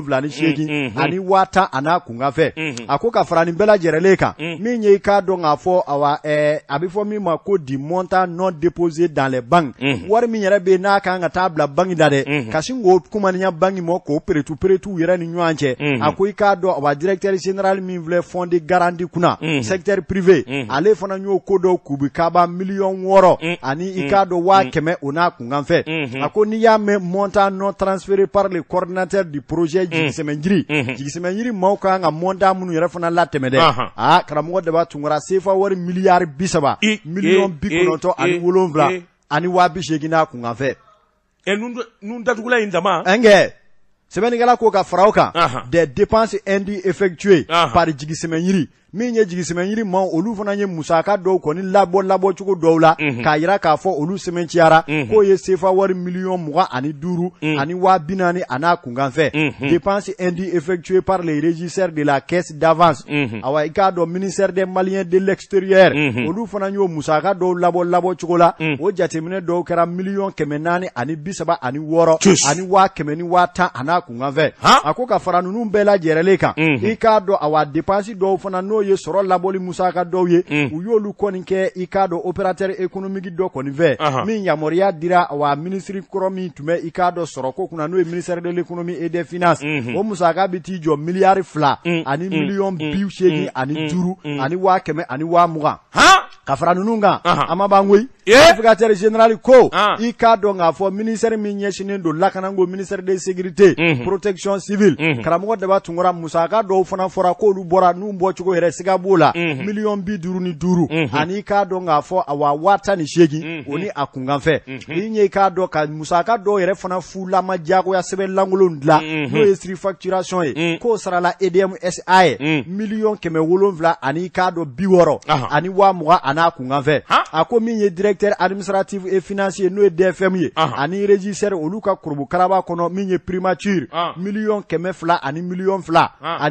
B: a n'a kunkanfɛ. A ko ka fara nin bɛɛ lajɛrɛlen kan, min ye i k'a dɔn k'a fɔ awa a bɛ fɔ min ma ko du montant non déposé dans les banques, wari min yɛrɛ bɛ yen n'a kan ka taa bila banque la dɛ, ka sin k'o kumaniya banque ma k'o peretu peretu yɛrɛ ni ɲɔgɔn cɛ. A ko i k'a dɔn awa directeur général min filɛ fonds de garantie kunna secteur privé, ale fana y'o ko dɔw kubi kaba 6 millions ani i k'a dɔn 100 000 o n'a kunkanfɛ. A ko n'i y'a mɛn montant non transféré par le coordinateur du projet Jigisɛmɛjiri, Jigisɛmɛjiri maaw kan ka montant minnu yɛrɛ fana latɛmɛ dɛ, aa karamɔgɔ Daba Tunkara, sefa wari miliyari 30 97 millions 80 000 n'a kunkanfɛ.
A: Ɛ, nun datugulan in dama.
B: Ɛnkɛ, sɛbɛnnikɛla ko ka fara o kan, des dépenses indues effectuées par Jigisɛmɛyiri, min ye Jigisɛmɛyiri maaw, olu fana ye musaka dɔw kɔni labɔ labɔcogo dɔw la k'a yira k'a fɔ olu sɛmɛnciyara, k'o ye sefa wari 25 040 000 a n'a kunkanfɛ. Dépenses indues effectuées par les régisseurs de la caisse d'avance, awa i k'a dɔn ministère des Maliens de l'extérieur, olu fana y'o musaka dɔw labɔ labɔcogo la, o jateminɛ dɔw kɛra 436 110 000 a n'a kunkanfɛ. A ko ka fara ninnu bɛɛ lajɛrɛlen kan, i k'a dɔn awa dépense dɔw fana n'o ye sɔrɔ labɔli musaka dɔw ye, u y'olu kɔni kɛ i k'a dɔn opérateur économique dɔ kɔni fɛ min yamaruya dira awa ministre kɔrɔ min tun bɛ i k'a dɔn sɔrɔko kunna, n'o ye ministère de l'économie et des finances. O musaka bɛ t'i jɔ 2 085 120 000 20. Ka fara ninnu kan, a ma ban koyi. Vérificateur général ko, i k'a dɔn k'a fɔ ministère min ɲɛsinnen don lakanako, ministère de sécurité, protection civile, karamɔgɔ Daba Tunkara, musaka dɔw fana fɔra k'olu bɔra n'u bɔcogo yɛrɛ siga b'o la, 55 millions ani i k'a dɔn k'a fɔ awa 18 000 o ni a kunkanfɛ. I ye i k'a dɔn ka musaka dɔw yɛrɛ fana fulama diyagoya sɛbɛn lankolon dilan, n'o ye surfacturation ye, k'o sarala EDM SA ye 760 000 ani i k'a dɔn 60 020 a n'a kunkanfɛ. A ko min ye directeur administratif et financier, n'o ye DFM ye, ani régisseur, olu ka kurubukaraba kɔnɔ min ye primature, 202 000 000 ani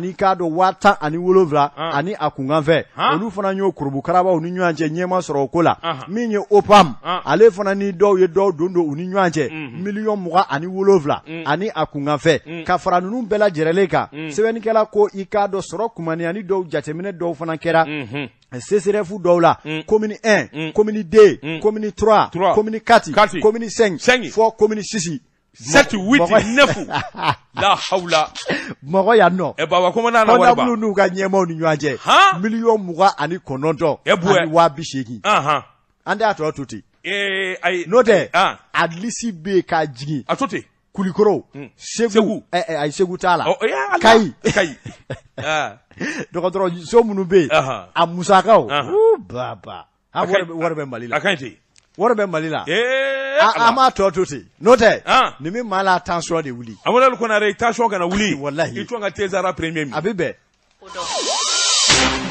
B: i k'a dɔn 17 000 ani a kunkanfɛ, olu fana y'o kurubukarabaw ni ɲɔgɔn cɛ ɲɛma sɔrɔ o ko la. Min ye OPAM, ale fana ni dɔw ye dɔw don don u ni ɲɔgɔn cɛ, 27 000 ani a kunkanfɛ. Ka fara ninnu bɛɛ lajɛrɛlen kan, sɛbɛnnikɛla ko i k'a dɔn sɔrɔ kumaniya ni dɔw jateminɛ dɔw fana kɛra CSRéf dɔw la, commune 1, commune 2, commune 3, commune 4, commune 5 fɔ commune 6.
A: 7, 8, 9, la hawla.
B: Bamakɔ yan nɔ.
A: Ɛ baba, commandant na wari ba.
B: Comptable n'u ka ɲɛmaaw ni ɲɔgɔn cɛ, 29 080 000. An tɛ a tɔ to ten.
A: Ee ayi.
B: N'o tɛ, a liste bɛ yen k'a jigin.
A: A to ten.
B: Kulikoro, Segu, ayi, Segu t'a la. Kayi.
A: Kayi.
B: Dɔgɔtɔrɔso minnu bɛ yen, a musakaw, baba, wari bɛ Mali la.
A: A ka ɲi ten.
B: Wari bɛ Mali la. An b'a tɔ to ten, n'o tɛ nin bɛ maa la tension de wuli.
A: Amadu Konare, tension kana wuli.
B: Walahi.
A: I tɔn ka Tezara premier min.
B: A bɛ bɛn.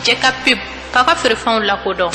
C: Jɛ ka pub k'a ka feerefɛnw lakodɔn.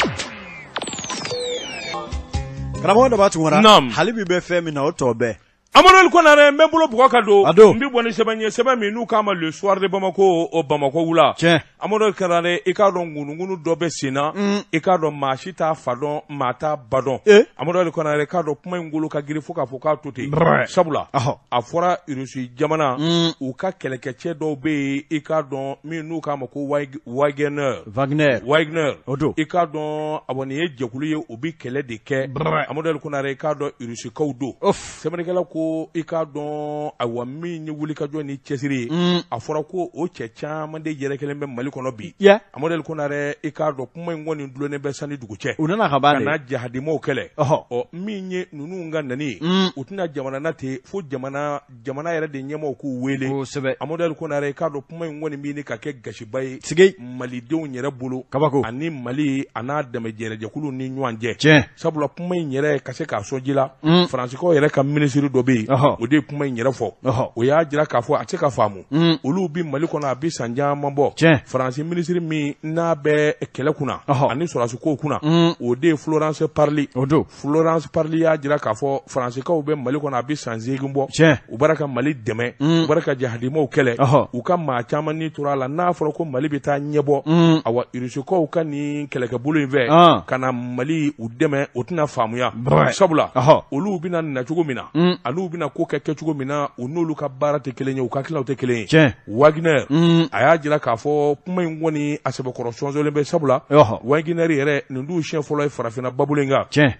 B: Karamɔgɔ Daba Tunkara.
A: Naam.
B: Hali bi bɛ fɛn min na, o tɔ bɛɛ.
A: Amadu Konare, n bɛ bolo bugɔ ka don. N bɛ bɔ ni sɛbɛn ye, sɛbɛn min n'u k'a ma Le Soir de Bamako, o Bamakɔ wula. Amadu Konare, i k'a dɔn ŋunuŋunu dɔ bɛ sen na, i k'a dɔn maa si t'a fa dɔn, maa t'a ba dɔn. Amadu Konare, i k'a dɔn kuma in golo ka girin fo k'a fɔ k'a to ten. Sabula a fɔra Irisi jamana, u ka kɛlɛkɛcɛ dɔw bɛ yen, i k'a dɔn min n'u k'a ma ko Wagner. Wagner.
B: O don.
A: I k'a dɔn awɔ, nin ye jɛkulu ye, u bɛ kɛlɛ de kɛ. Amadu Konare, i k'a dɔn Irisikaw don. Sɛbɛnnikɛla ko i k'a dɔn ayiwa min ye wulikajɔ ni cɛsiri ye, a fɔra ko o cɛ caman de yɛrɛkɛlen bɛ Mali kɔnɔ bi. Amadu Konare, i k'a dɔn kuma in kɔni dulonnen bɛ san ni dugu cɛ.
B: U nana ka ban
A: de. Ka na jahadimaw kɛlɛ. Ɔ min ye ninnu ka nani ye, u tɛna jamana na ten fo jamana yɛrɛ de ɲɛmaaw k'u wele.
B: Kosɛbɛ.
A: Amadu Konare, i k'a dɔn kuma in kɔni bɛ ka kɛ gasiba ye.
B: Sigi.
A: Malidenw yɛrɛ bolo.
B: Kabako.
A: Ani Mali a n'a dɛmɛjɛrɛjɛkulu ni ɲɔgɔn cɛ.
B: Tiɲɛ.
A: Sabula kuma in yɛrɛ ka se k'a sɔn ji la. Faransikaw yɛrɛ ka minisiri dɔ bɛ yen. O de ye kuma in yɛrɛ fɔ. O y'a jira k'a fɔ a tɛ se ka faamu. Olu bɛ Mali kɔnɔ a bɛ san caman bɔ.
B: Tiɲɛ.
A: Faransi minisiri min n'a bɛ kɛlɛ kunna. Ani sɔrɔdasi kow kunna. O de ye Florence Parly.
B: O don.
A: Florence Parly y'a jira k'a fɔ Faransikaw bɛ Mali kɔnɔ a bɛ san 8 bɔ.
B: Tiɲɛ.
A: U bɔra ka Mali dɛmɛ. U bɔra ka jahadimaw kɛlɛ. U ka maa caman ni tora a la, n'a fɔra ko Mali bɛ taa ɲɛbɔ. Awa Irisikaw ka nin kɛlɛkɛbolo in fɛ. Ka na Mali u dɛmɛ, o tɛna faamuya. Sabula olu bɛna na cogo min na, an'u bɛna ko kɛ kɛcogo min na, u n'olu ka baara tɛ kelen ye, u ka hakilinaw tɛ kelen ye.
B: Tiɲɛ.
A: Wagner a y'a jira k'a fɔ kuma in kɔni a sɛbɛkɔrɔ sɔnsɔnlen bɛ, sabula Wagner yɛrɛ nin t'u siɲɛ fɔlɔ ye farafinna babolo in kan.
B: Tiɲɛ.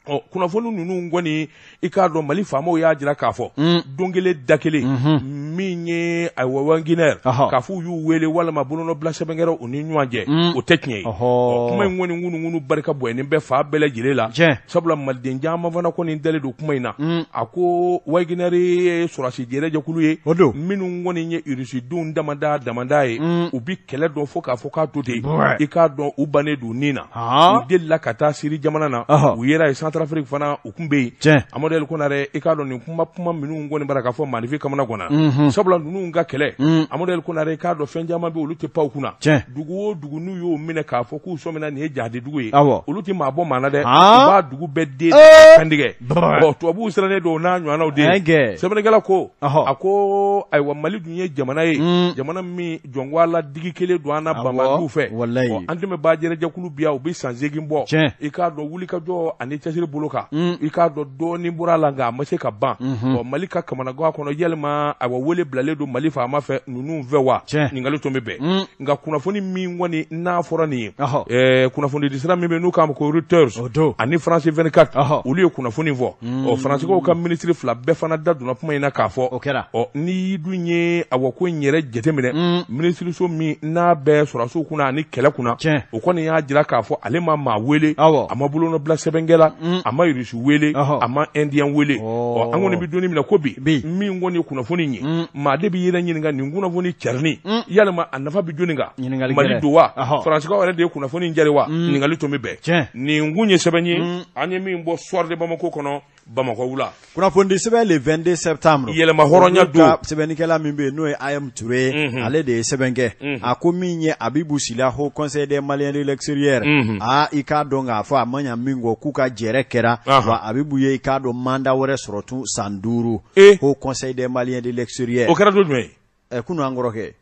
A: Ɔ kunnafoni ninnu kɔni, i k'a dɔn Mali faamaw y'a jira k'a fɔ don kelen da kelen min ye ayiwa Wagner k'a fɔ u y'u wele walima bolonɔbila sɛbɛn kɛra u ni ɲɔgɔn cɛ, o tɛ tiɲɛ ye. Kuma in kɔni ŋunuŋunu barika bonyalen bɛ fan bɛɛ lajɛlen la. Sabula maliden caman fana kɔni dalen don kuma in na. A ko Wagner ye sɔrɔdasi jɛrɛjɛkulu ye.
B: O don.
A: Minnu kɔni ye Irisidenw damada damada ye, u bɛ kɛlɛ dɔn fo k'a fɔ k'a to ten. I k'a dɔn u bannen don nin na. U delila ka taa Siri jamana na. U yera ye Centrafrique fana, u tun bɛ yen.
B: Tiɲɛ.
A: Amadu Konare, i k'a dɔn nin kuma minnu kɔni bara k'a fɔ maaninfin kamana ganna. Sabula ninnu ka kɛlɛ, Amadu Konare, i k'a dɔn fɛn caman bɛ olu tɛ pan u kunna.
B: Tiɲɛ.
A: Dugu o dugu n'u y'o minɛ k'a fɔ k'u sɔmina nin ye jahadi dugu ye.
B: Awɔ.
A: Olu tɛ maa bɔ maa na dɛ. U b'a dugu bɛɛ den kantigɛ. Bon, tubabuw sirannen don o n'a ɲɔgɔnnaw den. Sɛbɛnnikɛla ko, a ko ayiwa Mali dun ye jamana ye, jamana min jɔnko ala digi kelen don an na banbaanciw fɛ. An tun bɛ bajɛrɛjɛkulu bi yan, u bɛ san 8 bɔ. I k'a dɔn wulikajɔ ani cɛsiri bolo kan, i k'a dɔn dɔɔnin bɔra a la nka a ma se ka ban. Ɔ Mali ka kamanagan kɔnɔ, yalima ayiwa wele bilalen don Mali faama fɛ ninnu fɛ wa? Ɲininkali tun bɛ bɛn. Nka kunnafoni min kɔni n'a fɔra nin ye, kunnafoni di sira min bɛ n'u k'a ma ko Reuters ani France 24, olu ye kunnafoni fɔ. Ɔ Faransikaw ka minisiri fila bɛɛ fana da donna kuma in na k'a fɔ.
B: O kɛra.
A: Ɔ n'i dun ye awa ko in yɛrɛ jateminɛ, minisiriso min n'a bɛ sɔrɔdasiw kunna ani kɛlɛ kunna, o kɔni y'a jira k'a fɔ ale ma maa wele, a ma bolonɔbila sɛbɛnkɛ la, a ma Irisi wele, a ma Indien wele. Ɔ an kɔni bɛ don min na ko bi, min kɔni ye kunnafoni ye, maa de bɛ yɛrɛ ɲininka nin kunnafoni cɛrinni, yalima a nafa bɛ jɔnni kan? Mali don wa? Faransikaw yɛrɛ de ye kunnafoni jari wa? Ɲininkali tun bɛ bɛn. Nin kun ye sɛbɛn ye an ye min bɔ Soir de Bamako kɔnɔ, Bamakɔ wula.
B: Kunnafoni sɛbɛn le 22 septembre.
A: Yɛlɛma hɔrɔnya don.
B: Sɛbɛnnikɛla min bɛ yen n'o ye AM Touré ye, ale de ye sɛbɛn kɛ. A ko min ye Abibu Sila, Haut Conseil des Maliens de l'extérieur. Aa, i k'a dɔn k'a fɔ a ma ɲa min kɔ k'u ka jɛrɛ kɛra. Wa Abibu ye i k'a dɔn mandat wɛrɛ sɔrɔ tun san 5. Haut Conseil des Maliens de l'extérieur.
A: O kɛra don jumɛn
B: ye? Kunun an kɔrɔkɛ.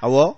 B: Awɔ.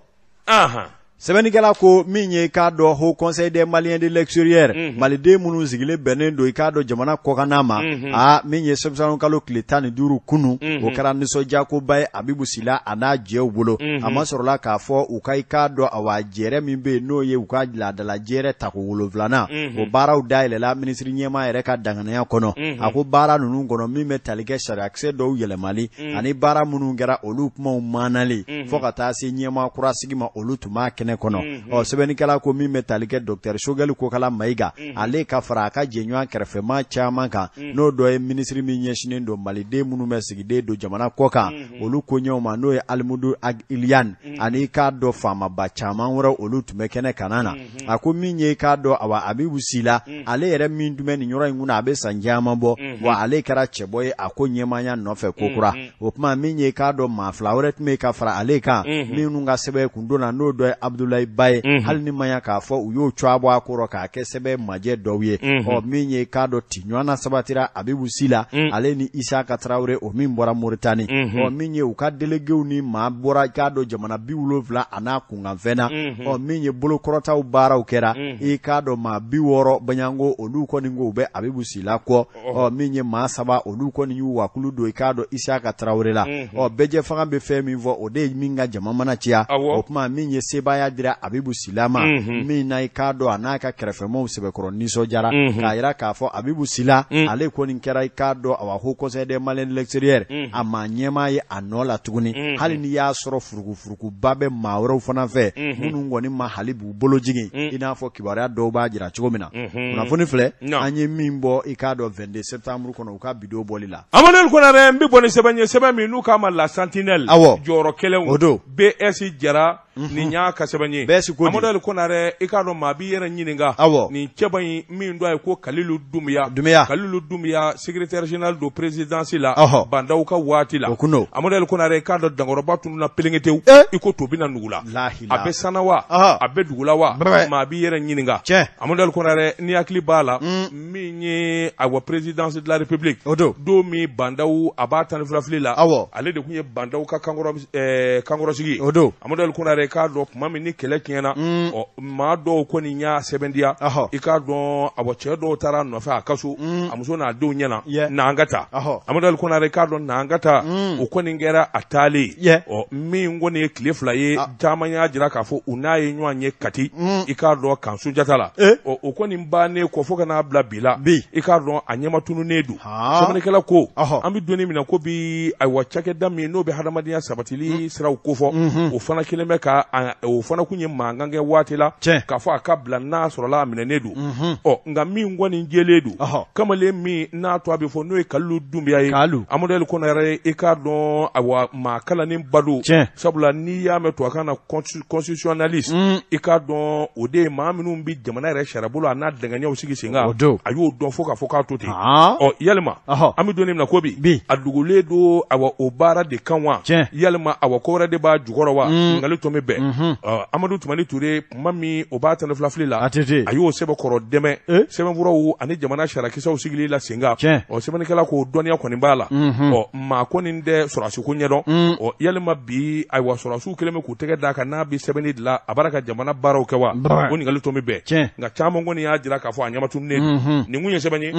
B: Sɛbɛnnikɛla ko min ye i k'a dɔn Haut Conseil des Maliens de l'extérieur, maliden minnu sigilen bɛnnen don i k'a dɔn jamana kɔkanna ma, aa min ye septembre kalo tile 15 kunun, o kɛra nisɔndiyakoba ye Abibu Sila a n'a jɛw bolo. A ma sɔrɔla k'a fɔ u ka i k'a dɔn awa jɛrɛ min bɛ yen n'o ye u ka laadala jɛrɛ tako 7nan, o baaraw dayɛlɛla minisiri ɲɛmaa yɛrɛ ka danganiya kɔnɔ. A ko baara ninnu kɔnɔ min bɛ tali kɛ sariyakisɛ dɔw yɛlɛmali ani baara minnu kɛra olu kumaw manali fo ka taa se ɲɛmaa kura sigi ma, olu tun b'a kɛnɛ kɔnɔ. Ɔ sɛbɛnnikɛla ko min bɛ tali kɛ docteur Sogɛli Kokala Mayiga, ale ka fara a ka jɛɲɔgɔn kɛrɛfɛmaa caman kan, n'o dɔ ye minisiri min ɲɛsinnen don maliden minnu bɛ sigiden don jamana kɔ kan olu koɲɛw ma, n'o ye Alimudu Iliyan ani k'a dɔn faamaba caman wɛrɛ, olu tun bɛ kɛnɛ kana na. A ko min ye k'a dɔn awa Abibu Sila, ale yɛrɛ min tun bɛ nin yɔrɔ in kunna a bɛ san caman bɔ, wa ale kɛra cɛbɔ ye a ko ɲɛmaaya nɔfɛ ko kura. O tuma min ye k'a dɔn maa fila wɛrɛ tun bɛ ka fara ale kan minnu ka sɛbɛn kun donna, n'o dɔ ye Abdul Abudulayi Ba ye hali ni ma k'a fɔ u y'o cogoya bɔ a kɔrɔ k'a kɛ sɛbɛn majɛ dɔw ye ɔ min ye k'a dɔn tiɲɔgɔnna sabatira Abibu Sila ale ni Isaka Tarawele o min bɔra Moritani ɔ min ye u ka déléguéw ni maa bɔra k'a dɔn jamana 70 a n'a kunkanfɛn na ɔ min ye bolokɔrɔtaw baaraw kɛra i k'a dɔn maa 60 baɲanko olu kɔni ko u bɛ Abibu Sila kɔ ɔ min ye maa saba olu kɔni y'u wakulu don i k'a dɔn Isaka Tarawele la ɔ bɛɛjɛ fanga bɛ fɛn min fɔ o de ye min ka jama mana ciya o tuma min ye sebaaya dira Abibu Sila ma min na i k'a dɔn a n'a ka kɛrɛfɛmaaw sɛbɛkɔrɔ nisɔndiyara k'a jira k'a fɔ Abibu Sila ale kɔni kɛra i k'a dɔn awa Haut Conseil des Maliens de l'extérieur a maa ɲɛmaa ye a nɔ la tuguni hali n'i y'a sɔrɔ furukufurukuba bɛ maa wɛrɛw fana fɛ minnu kɔni ma hali b'u bolo jigin i n'a fɔ kibaruya dɔw b'a jira cogo min na kunnafoni filɛ an ye min bɔ i k'a dɔn 22 septembre kɔnɔ u ka bidon bɔli la
A: Amadu Konare n bɛ bɔ ni sɛbɛn ye sɛbɛn min n'u k'a ma La Sentinelle
B: awɔ
A: jɔyɔrɔ kɛlɛw
B: o don
A: BS Jara nin y'a ka sɛbɛn ye
B: BS ko di
A: Amadu Konare i k'a dɔn maa b'i yɛrɛ ɲininka
B: awɔ
A: nin cɛba in min dɔ ye ko Kalilu Dunbiya
B: Dunbiya
A: Kalilu Dunbiya secrétaire général don présidence la
B: ɔhɔ
A: Ba Ndaw ka waati la
B: o kun don
A: Amadu Konare i k'a dɔn dankɔrɔba tununna pelenketewu i ko to bɛna nugu la
B: lahila
A: a bɛ sanna wa a bɛ dugu la wa maa b'i yɛrɛ ɲininka
B: tiɲɛ
A: Amadu Konare n'i hakili b'a la min ye awa présidence de la République
B: o don
A: don min Ba Ndaw a b'a 12 fili la
B: awɔ
A: ale de tun ye Ba Ndaw ka kankɔrɔsigi
B: o don
A: Amadu Konare k'a dɔn tuma min ni kɛlɛ tiɲɛna ɔ maa dɔw kɔni y'a sɛbɛntiya i k'a dɔn awa cɛ dɔw taara a nɔfɛ a ka so a muso n'a denw ɲɛna n'an ka taa Amadu Konare k'a dɔn n'an ka taa o kɔni kɛra a taalen ɔ min kɔni ye tile 2 ye caman y'a jira k'a fɔ u n'a ye ɲɔgɔn ye Kati i k'a dɔn camp Sunjata la ɔ o kɔni bannen kɔ fo ka n'a bila bi la i k'a dɔn a ɲɛma tununnen don sɛbɛnnikɛla ko an bɛ don min na ko bi ayiwa cakɛda min n'o bɛ hadamadenya sabatili siraw kofɔ o fana kelen bɛ ka o fana kun ye mankan kɛ waati la k'a fɔ a ka bila n'a sɔrɔla a minɛnen don ɔ nka min kɔni jɛlen don kamalen min n'a to a bɛ fɔ n'o ye Kalilu Dunbiya ye Amadu Konare i k'a dɔn ayiwa maa kalannenba don sabula n'i y'a mɛn tubabukan na constitutionnaliste i k'a dɔn o de ye maa minnu bɛ jamana yɛrɛ sariyabolo a n'a danganiyaw sigi sen kan a y'o dɔn fo k'a fɔ k'a to ten ɔ yalima an bɛ don min na ko bi a dogolen don awa o baara de kan wa yalima awa ko wɛrɛ de b'a jukɔrɔ wa ɲininkali tɔ bɛ bɛn Amadu Tumani Ture tuma min o b'a 12 fili la a y'o sɛbɛkɔrɔ dɛmɛ sɛbɛnfuraw ani jamana sariyakisɛw sigili la sen kan ɔ sɛbɛnnikɛla k'o dɔnniya kɔni b'a la ɔ maa kɔni tɛ sɔrɔdasi ko ɲɛdɔn ɔ yalima bi ayiwa sɔrɔdasiw kɛlen bɛ k'u tɛgɛ d'a kan n'a bɛ sɛbɛnni dilan a b'a ka jamana baaraw kɛ wa o ɲininkali tɔ bɛ bɛn nka caman kɔni y'a jira k'a fɔ a ɲɛma tununnen don nin kun ye sɛbɛn ye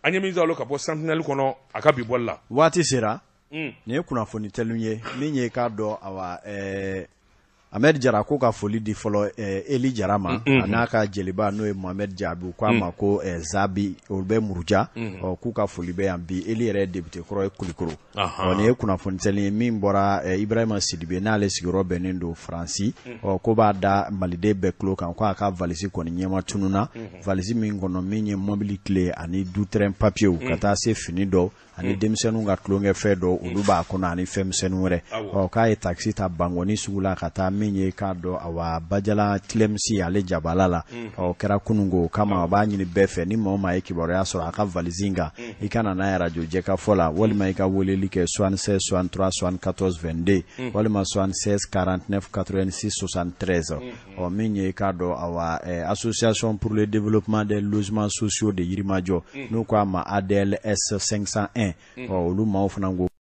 A: an ye min sɔrɔ ka bɔ Sentinelle kɔnɔ a ka bi bɔli la
B: waati sera nin ye kunnafoni teliman ye min ye k'a dɔn awa Ahmed Jara ko ka foli di fɔlɔ Eli Jara ma a n'a ka jeliba n'o ye Mohamed Jaabi k'a ma ko Zabi olu bɛ Muruja ɔ k'u ka foli bɛ yan bi Eli yɛrɛ ye député kɔrɔ ye Kulikoro ɔ nin ye kunnafoni teliman ye min bɔra Ibrahima Sidibe n'ale sigiyɔrɔ bɛnnen don Faransi ɔ ko b'a da maliden bɛɛ tulo kan ko a ka valise kɔni ɲɛma tununna valise min kɔnɔ min ye mobili clé ani du terrain papiers ka taa se fini dɔw ani denmisɛnninw ka tulonkɛfɛn dɔw olu b'a kɔnɔ ani fɛn misɛnnin wɛrɛ ɔ k'a ye takisi ta Bankɔni sugu la ka taa min ye k'a dɔn awa Bajala Tilemsi ale jabala la ɔ kɛra kununko o kama a b'a ɲini bɛɛ fɛ ni maa o maa ye kibaruya sɔrɔ a ka valise in kan i ka na n'a ye arajo Jɛkafɔ la walima i ka weleli kɛ 76 63 74 22 walima 76 49 86 73 ɔ min ye k'a dɔn awa association pour le développement des logements sociaux de Yirimajɔ n'u k'a ma ADLS 501 ɔ olu maaw fana ko